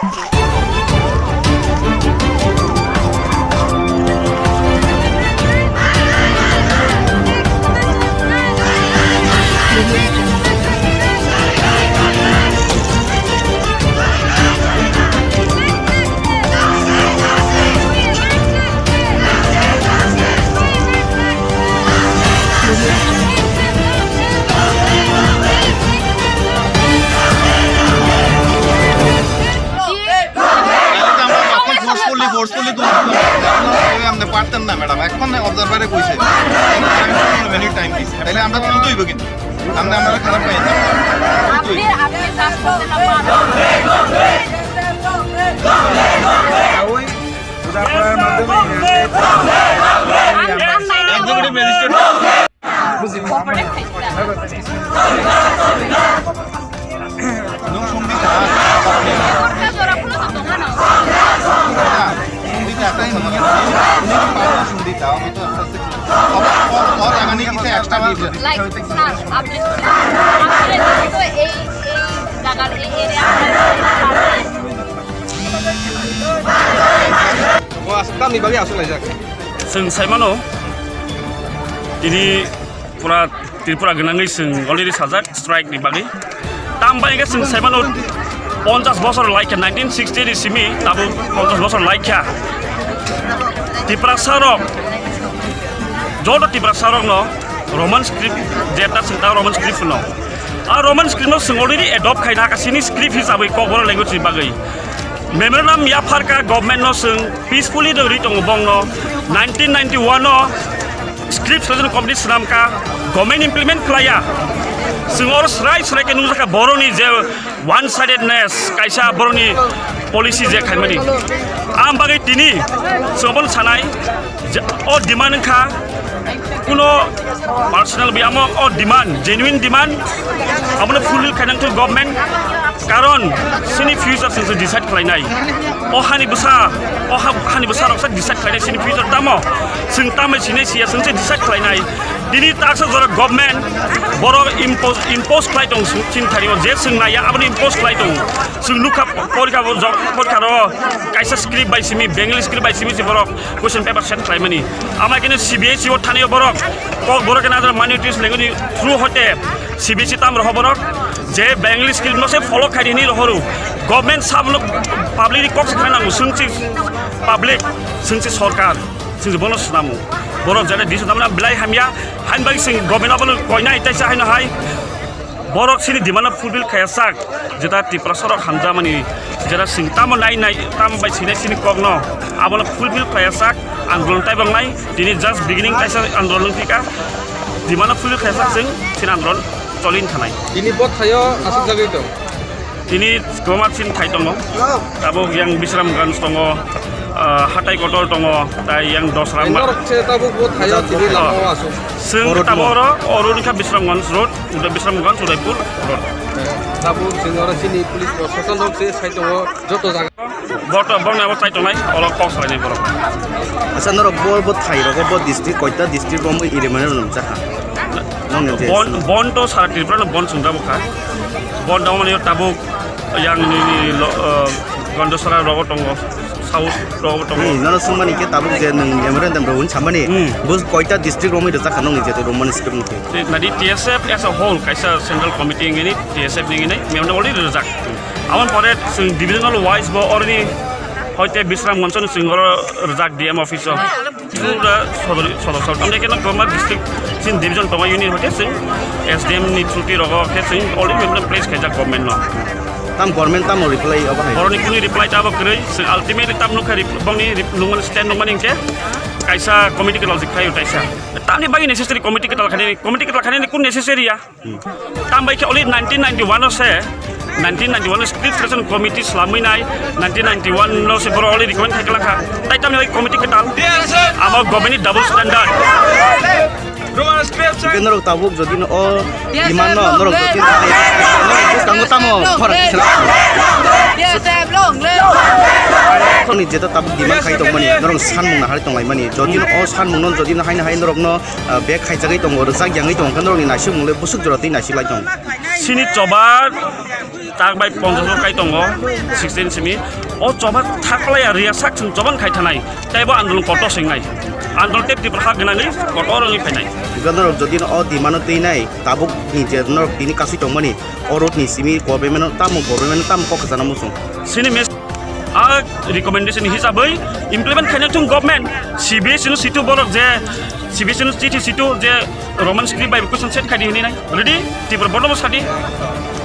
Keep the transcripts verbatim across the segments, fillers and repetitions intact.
তাহলে তো আমরা তখন ফোর্সফুলি ফোর্সফুলি তুলতে পারতাম না, ম্যাডাম। এখন অবজারভারে কইছে, "Many time this।" তাহলে আমরা তুলতে হইব কিন্তু। আমরা, আমরা খারাপ পাই না। আপনি, আপনি কাজ করতে না পারেন। ওই, ওটা আপনার মাধ্যমে executive magistrate. Nung sung di ta. Sung di ta, sung di ta. Sung di ta. Like, sir, আপনি, আপনি তো এই, এই জায়গার এই area. O aswk tamni bagwi aswk laijak. Chwng saimano, tini pura Tripura gwnangwi chwng already sajak strike ni bagwi. Tam bai khe chwng saimano, ponchas bosor laikha, nineteen sixty ni simi tabuk ponchas bosor laikha. Tiprasa rok, joto Tiprasa rok no Roman script, jeta chwng ta Roman script no. A Roman script no chwng already adopt khaina kha chini script hisabwi Kokborok language ni bagwi. Memorandum yapharkha government no chwng peacefully rwi tongo bongno nineteen ninety-one o script selection committee swnamkha, government implement khlaiya. Chwng oro srai srai khe nukjakha boroni je one sidedness, kaisa boroni policy je khaimani. Ang bagwi tini chwng bono sanai je o demand wngkha kuno personal bi amo o demand, genuine demand, abono fulfill khainang thung government. Karon chini future chwng se decide khlainai. O hani bwsa, o ha-, hani bwsa rok se decide khlainai chini future tamo. Chwng tamai sinai siya chwng se decide khlainai. Tini taksa jora government borok impose, impose khlai tong chini thani o je chwng naiya abono impose khlai tong. Chwng nukha porikha bo jok porikha ro kaisa script bai simi, Bengali script bai simi si borok question paper set khlaimani. Ama kene C B S E o thani o borok kok borok kena adra minorities language through hote C B S E tam roho borok je Bengali script no se follow khairi ni rohoru. Government sabno public ni kok se khana nango, sungsi public, sungsi sorkar, sungsi bono swnamo. Borok jare disu namna belai hamya, hain bai sing government abono koinai taisa haino hai. Borok sini demand no fulfill khaya sak, jeta Tiprasa rok hamjamani, jeta sing tamo nai nai, tamo bai sinai sini kok no, abono fulfill khaya sak, andolon tai bang nai, tini just beginning kaisa andolon thika, demand no fulfill khaya sak sing, sini andolon cholin thanai. Tini bo thayo aswk jagwi tong. Tini kwbangma sini thai tongo, tabuk yang Bisramganj tongo, ah, Hatai Kotor tongo, tai yang Dosra ma- Norok se tabuk bo thayo tini lama o aswk. Sing tamo oro, oro ni kha Bisramganj road. Uday Bisramganj, Udaipur road. Tabuk chwng oro chini police proshashan rok se sai tongo joto jaga. Boto, bono abo sai tongnai, oro kok salai nai borok. Acha, norok bo, bo thai rogo, bo district, koita district romwi iri mane rwnam chakha. Nong je Bon, bon to sara Tripura no bon chwng jabo kha. Bon damo ni tabuk yang ni, ni lo, eh, Gondosara rogo tongo. South rogo tongo. Hey, nono swngmani khe tabuk je nwng memorandum rwwi samani, hmm, bo koita district romwi rwjak kha nokni jeto romani script ni khe? Nadi T S F as a whole kaisa central committee wngwi T S F ni wngwi memorandum already rwjak. Aboni pore chwng divisional wise bo oroni hoite Bisramganj ni chwng oro rwjak D M office o. Pura sodor, sodor, sodor. Amre keno kwbangma district sin division tongo unit hoite chwng S D M ni through rogo khe chwng already memorandum place khaijak government no. Tam government tamo reply obo hai? Boroni kuni reply ta bo kwrwi. Chwng ultimately tam nukha rep-, bongni rep-, nungmani stand nungmani hinkhe kaisa committee kwtal se khlaio taisa. Tamni bagwi necessary committee kwtal khani, committee kwtal khani kun necessary ya? Tam bai khe oli nineteen ninety-one o se, nineteen ninety-one o script selection committee swlamwi nai, nineteen ninety-one o se borok oli recommend khai kwlangkha. Tai tamni bai committee kwtal? Amo government ni double standard. Hingke norok tabuk jodi no o demand no norok jodi no hai, norok bwskango tamo khorang sila. Khorang ni jeto tabuk demand khai tongmani, norok sanmung nahari tonglaimani. Jodi no o sanmung no jodi no hai no hai norok no, ah, bag khaijagwi tongo, rwchak yangwi tongo, khe norok ni naisingmung le bwswk jora twi naisik lai tongo. Sini choba Tak bai ponchash kai tongo, sixteen simi. O choba thaklai ya riya sak sung choban khai thanai. Taibo andolon kotor singnai. Andolon tep Tripura ha gnani kotor wngwi phainai. Ganda rok jodi no o demand no twi nai, tabuk ni je norok tini kasui tongmani, o road ni simi government no tamo, government no tamo kok sana musung. Sini mes a recommendation hisabai implement khaina thung government, C B S E no situ borok je, C B S E no chithi situ je Roman script bai question set khai di hinwi nai. Already Tripura board no sadi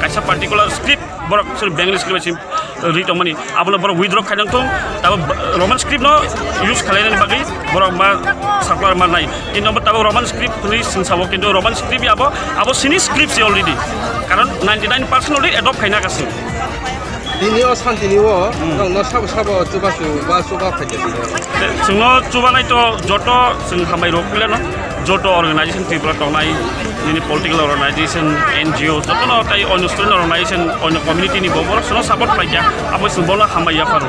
kaisa particular script borok sori Bengali script bai sim ri tongmani, abono borok withdraw khainang thung, tabo Roman script no use khlainani bagwi borok ma circular ma nai. Kintu abo tabo Roman script hwnwi sing sabo, kintu Roman script abo, abo sini script se already. Karon ninety nine percent already adopt khaina kasi. Tini o santini o nokno sabo sabo chubachu ba chuba phaikha tini. Chwngno chubanai to joto chwng hambai rok pilano, joto organization Tripura tongnai, nini political organization, N G O, jotono tai onyo student organization, onyo community ni bo borok chwngno support paikha, abo chwng bono hambai yapharo.